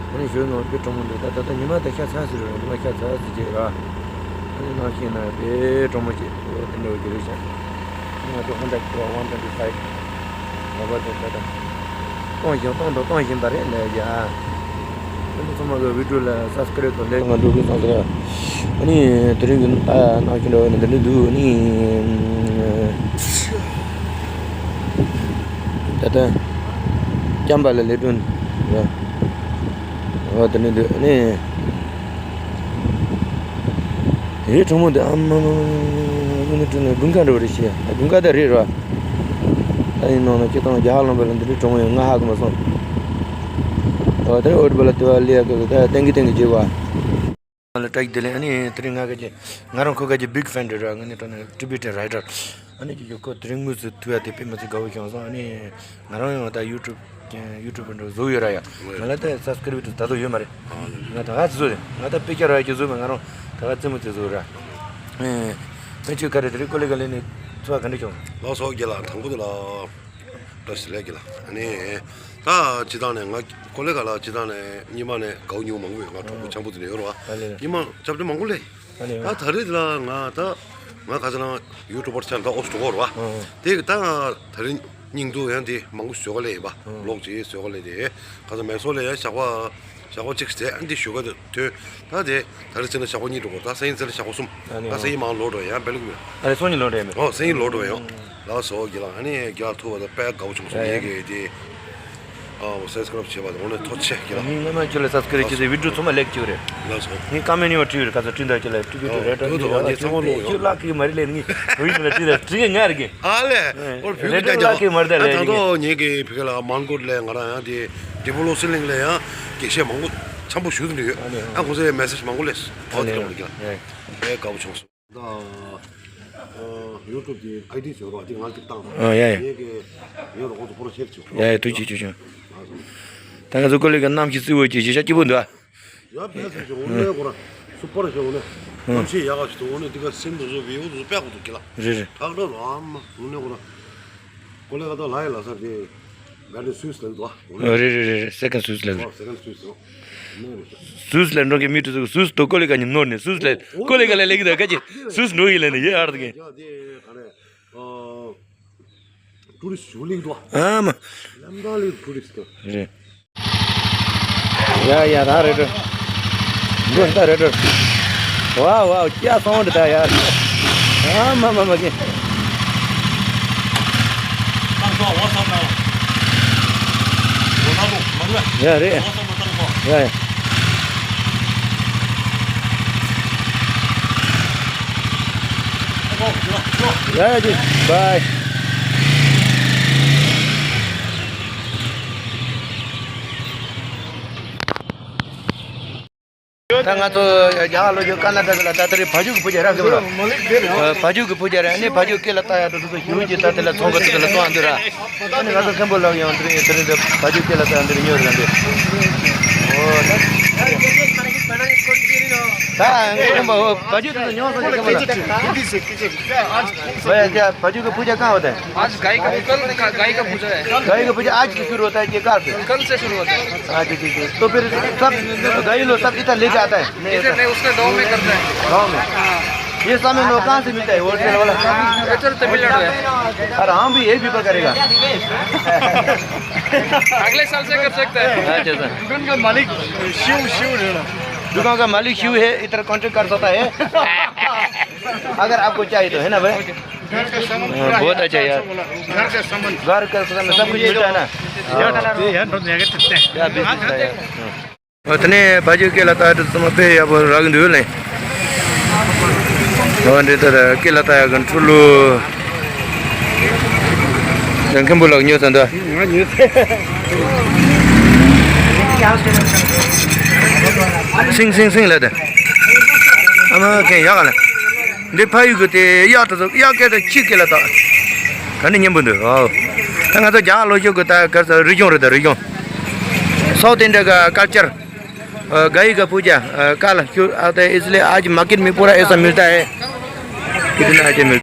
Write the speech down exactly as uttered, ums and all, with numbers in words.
ཨ་ནི་ཞོལ་ནང་དཔེ་གྲང་མོ་འདུག་ད་ད་ལྟ་ཉི་མ་ད་ཤ་ཚ་ཟེར་རེད། ཉི་མ་ཤ་ཚ་ཟེར་གྱི་ར། ཨ་ནི་ནང་བཞིན་ན་དཔེ་གྲང་མོ་ཅིག་འོ་དེ་འདྲ་བོ་ཅིག་རེད་ཤག་ང་ཚོ་ཧོན་ཌ་ཀི་ཊ་ཝན་ཊུ་ཝེན་ཊི་ཕའིབ། ང་པ་དེ་ད་ལྟ་གཏོང་བཞིན་གཏོང་དང་གཏོང་བཞིན་པ་རེད་ལས་ཀྱི་ཨ། ཨ་ནི་ཚང་མ་གི་བི་ཌི་ཡོ་ལ་སབ་སི་ཀ་རེབ་དང་ལེགས་ང་འགྲོ་གི་སོང་ཟེར། ཨ་ནི་དེ་རིང་གི་ད་ནང་བཞིན་འདྲ་བོ་ནི་འདི་འདྲ་འདུག་ཨ་ནི། ད་ལྟ་སྐྱམ་པ་ལ་ལས་དྲོན་འོ་དེ་འདྲ་འདུག་ཨ་ནི། རི་གྲོང་མོ་འདི་ཨ་མ་མ་མ་མ་མ་མ་དྲུང་ནས་དགུན་ཁ་འགྲོ་བ་རེད་ཤི། དགུན་ཁ་ད་རེད་ར། ད་ཡིན་ནང་ན་སྤྱི་བཏང་རྒྱ་ཧ་ལམ་པ་ལ་འདི་རི་གྲོང་མོ་ཡང་ང་ཧ་གི་མ་སོང་། འོ་དེ་ཨོ་ཏི་པ་ལ་དེ་བ་ལེ་ཡ་གི་ད་ཏན་གི་ཏན་གི་བརྗེ་བ། ལ་བཀྲ་ཤིས་བདེ་ལེགས། ཨ་ནི་དེ་རིང་ང་ག་གི་ང་རང་ཁོ་ག་གི་བིག་ཕེན་རེད་ར། ང་ནི་དྲང་ནས་ཀྲི་བི་ཊི་རའི་ཊར། ཨ་ནི་ཀྱི་ཀྱི་ཁོ་དེ་རིང་དངོས་སུ་ཐུག་ཡ་དེ་དཔེ་མི་སྲིད་དགའ་བོ་བྱུང་སོང་། ཨ་ནི་ང་རང་ཡང་ད་ཡུ་ཊུབ་ཡུ་ཊུབ་འགྲོ་བཟོ་ཡོད་ར་ཡ། ང་ལ་ད་སབ་སི་ཀ་རེབ་ད་དུང་ཡོད་མ་རེད། ང་ད་ག་ཚོད་བཟོ་རེད། ང་ད་དཔེ་ཆ་ར་ཡ་ཀྱི་བཟོ་མ། ང་རང་ད་ག་རྩེད་མོ་རྩེ་བཟོ་ར། ཨེ། ཁྱོད་ག་རེ་དེ་རིང་ཀོ་ལི་ག་ལེ་ནི་ཚོ་བ་ག་འདྲ་བྱུང་། ལགས་སོ་རྒན་ལགས། དང་པོ་དེ་ལ་བཀྲ་ཤིས་བདེ་ལེགས་རྒན་ལགས། ཨ་ནི་ད་སྤྱི་བཏང་ནས་ང་ཀོ་ལི་ག་ལ་སྤྱི་བཏང་ནས་སྔོན་མ་ནས་དགའ་བོ་ཉེ་བོ་མང་པོ་ཡོད། ང་གྲོགས་པོ་འཆམ་པོ་དེ་འདྲ་ཡོད་རེད་བ། ཨ་ལེ། སྔོན་མ་སྐྱབས་བཅོལ་མང་པོ་སླེབས། ཨ་ལེ། ད་ད་རེས་དེ་ལ་ང་ད་ང་ག་ཚོད་ན་ཡུ་ཊུབ་པར་ཆགས། ད་ཨོ་སི་ཊོ་གོ་རེད་བ། ཨ། དེ་གི་ད་ང་ད་རེས་སྙིང་སྡུག་ཡང་དེ་མང་པོ་བཟོ་ག་ལེ་ཡིན་པ། ཨ། བི་ལོག་ཅིག་བཟོ་ག་ལེ། དེ་ག་ཚོད་མེ་སོར་ལ་ཡང་ཞག་པ་ཞག་པོ་གཅིག་བྱས། ཨ་འདི་བཞུགས་ག་དུ་ཐོན། ད་དེ་ད་རེས་ཚེ་ན་ཞག་པོ་གཉིས་འགྲོ་གོ། ད་སང་ཉིན་ཚེ་ན་ཞག་པོ་གསུམ། ཨ་ནི་ད་སང་ཉིན་མང་ལོག་འགྲོ་ཡང་བེལ་ཀུ་མེད། ཨ་རེ་སང་ཉིན་ལོག་འགྲོ་ཡ་མེད། ཨོ་སང་ཉིན་ལོག་འགྲོ་ཡོང་། ལགས་སོ་རྒན་ལགས། ཨ་ནི་རྒན་ལགས་ཐུག་པ་དང་དཔེ་དགའ་བོ་བྱུང་སོང་། ཡ་ཡ། ངེད་ཀྱི་དེ་ཨོ་སབ་སི་ཀ་རེབ་བྱས་པ་དང་དངོས་གནས་ཐུགས་རྗེ་ཆེ་རྒན་ལགས། ངས་སྔོན་མ་ཁྱོད་ལ་སབ་སི་ཀ་རེབ་བྱས་ཏེ་བི་ཌི་ཡོ་ཚང་མ་ལེགས་བྱུང་རེད། ལགས་སོ། ངས་ཀ་མེན་ཡོད་བྲིས་རེད། ག་ཚོད་བྲིས་འདུག་ཁྱོད་ལ་བྲིས་རྒྱུ་དེ་རེད་འདུག་འདུག་ངས་ཚང་མ་ཀློག་ཡོང་། ཁྱོད་ལག་གི་མ་རེད་ལས། ངས་བོད་ཡིག་ལ་བྲིས་རེད། བྲིས་ངས་ང་རེད་གི། ཨ་ལས། ཨོ་བོད་རེ་ཀྱི་ཀྲོ་ལག་གི་མར་ད་ལས་ད་ཏོ་ངེད་ཀྱི་བོད་ལ་མོན་གྷོ་ལ་ང་རང་ཡང་དེ་ཌི་པོ་ལོ་སི་ལིང་ལ་ཡང་དགེ་བཤེས་མང་པོ་འཆམ་པོ་ཞུ་གི་ཡོད། ཨ་ནི་ཨ་ཁོང་ཚོའི་མེ་སེ་ཇི་མང་པོ་སླེབས་སོང་། ཨ་ཨོ་དེ་ནི་ལ་འོ་ལ་ཡ་ཡ། དཔེ་དགའ་པོ་བྱུང་སོང་། ད་ཡུ་ཊུབ་ཀྱི་ཨའི་ཌི་བཟོས་རོགས་དེ་ང་གཅིག་བཏང་། ཨ་ཡ་ཡ། ངེད་ཀྱི་ཡོད་རོགས་ཁོང་ཚོ་ཕོ་རོ་ཤེར་བྱེད་རོགས། ཡ་ཡ། ཐུགས་རྗེ་ཆེ་ཆུང་། ད་ང་ཚོ་ཀོ་ལི་གི་གནམ་གཤིས་བསིལ་བོ་ཅིག་གཞི་ཆགས་སྐྱིད་པོ་འདུག་ཨ། ཡ་ཕལ་ཆེར་ཞིག་འོ་ནས་ཁོ་རང་སུ་པར་ཞིག་འོ་ནས་གནམ་གཤིས་ཡག་ག་ཞིག་འདུག་འོ་ནས་འདི་ག་སིམ་དུ་བཟོ་བའི་འོ་དུ་བཟོ་དཔེ་གོ་འདུག་གི་ལ། རེད་རེད། ཐག་འགྲོ་རོ་ཨ་མ་འོ་ནས་ཁོ་རང་ཀོ་ལི་ག་ད་ལ་ཡི་ལ་སར་དེ་བེ་ཏི་རི་སུས་ལ་འདུག་ཨ། འོ་ནས་རེད་རེད་རེད་རེད། སེ་ཀན་སུས་ལ་འདུག་ཨོ་སེ་ཀན་སུས་འོ་ནས་རེད། སུས་ལ་འགྲོ་གི་མི་དུ་སུས་དུ་ཀོ་ལི་ག་ཉིན་ནོར་ནས་སུས་ལ་ཀོ་ལི་ག་ལ་ལེགས་ད་ག་ཅི་སུས་འགྲོ་ཡི་ལ་ནས་ཡེ་ཨར་དགེ། ཡ་དེ་ག་རེད། ཨ། ཊུ་རི་སི་ཊི་ཞུ་ལིག་དོ། ཨ་མ། ལམ་ད་ལིག་ཊུ་རི་སི་ཊི། རེད། ཡ་ཡ་ད་རེད་འགྲོ། འགྲོ་ད་རེད་འགྲོ། ཝའོ་ཝའོ་ཀྱ་སོང་འདི་ད་ཡ། ཨ་མ་མ་མ་ཀྱི། ཡ་རེད། ཡ་ཡ། ཡ་ཡ་ཅི། བའི། ད་ང་ཚོ་རྒྱ་གར་ལོ་རྒྱུས་ཀར་ན་ཊ་ཀ་ལ་ད་ལྟ་རེ་བ་ཕྱུགས་ཀྱི་སྤུ་རྒྱ་རག་གི་མ་རེད། བ་ཕྱུགས་ཀྱི་སྤུ་རྒྱ་རེད། ཨ་ནི་བ་ཕྱུགས་སྐེ་ལ་བཏགས་ཡ་དེ་ཚོ་ཞུ་གི་ད་དེ་ལ་ཚོང་གི་དེ་ལ་གཏོང་ཡ་འདུག་ར། ཨ་ནི་ང་ཚོ་མཁན་པོ་ལགས་ཡང་དེ་རིང་དེ་རིང་དེ་བ་ཕྱུགས་སྐེ་ལ་བཏགས་ཡ་འདི་རེད་ཉོས་རེད་འདི། ཨོ་ད། ད་མཁན་པོ་བ་ཕྱུགས་དེ་ཚོ་ཉོ་སོང་མཁན་པོ་ལགས། བ་ཡ་བ་ཕྱུགས་ཀྱི་སྤུ་རྒྱ་གང་བ་དེ། आज गाय का कल का गाय का पूजा है। गाय का पूजा आज से शुरू होता है कि कल से? कल से शुरू होता है। अच्छा ठीक है। तो फिर सब गाय लोग सब इधर लेके आता है? नहीं, इधर नहीं, उसके गांव में करता है। गांव में? हाँ। ये सामान लोग कहाँ से मिलता है, होलसेल वाला? इधर तमिलनाडु है। और हम भी यही व्यापार करेगा। अगले साल से कर सकते हैं। अच्छा सर। दुकान का मालिक शिव, शिव है ना? दुकान का मालिक शिव है, इधर कॉन्ट्रैक्ट कर सकता है। अगर आपको चाहिए तो, है ना भाई? घर का सामान हाँ, पूरा बहुत है, अच्छा यार। अच्छा बोला। घर का सामान। घर का सामान सब कुछ मिलता है ना? हाँ। हाँ, तो यहाँ पर लेके चलते हैं। क्या बिजनेस है यार? हाँ। ཨོ་དེ་ནས་བ་ཕྱུགས་སྐེ་ལ་བཏགས་དེ་ཚོ་མ་དཔེ་ཡག་པོ་རག་གི་འདུག་ལེ། ཨོ་འདི་ལྟར་སྐེ་ལ་བཏགས་ཡག་གི་འཕྲུལ་ལུ། ཡང་མཁན་པོ་ལགས་ཉོས་ཚར་འདུག་ང་ཉོས་ཚར། སིང་སིང་སིང་ལབ་དེ། ཨ་མ་མཁན་ཡག་ག་ལ། འདི་ཕ་ཡུལ་གི་དེ་གཡག་དེ་ཚོ་གཡག་སྐད་དང་ཁྱི་སྐད་ལ་བཏགས། ག་འདྲ་སྙན་པོ་འདུག་ཨོ། ད་ང་ཚོ་རྒྱ་གར་ལོ་ཤོག་གི་ད་ག་ས་རིག་གཞུང་རེད། ད་རིག་གཞུང་། South India का कल्चर, अ, गाय का पूजा, अ, काला, क्यों आता है, इसलिए आज मार्केट में पूरा ऐसा मिलता है। कितना अच्छा मिलता है।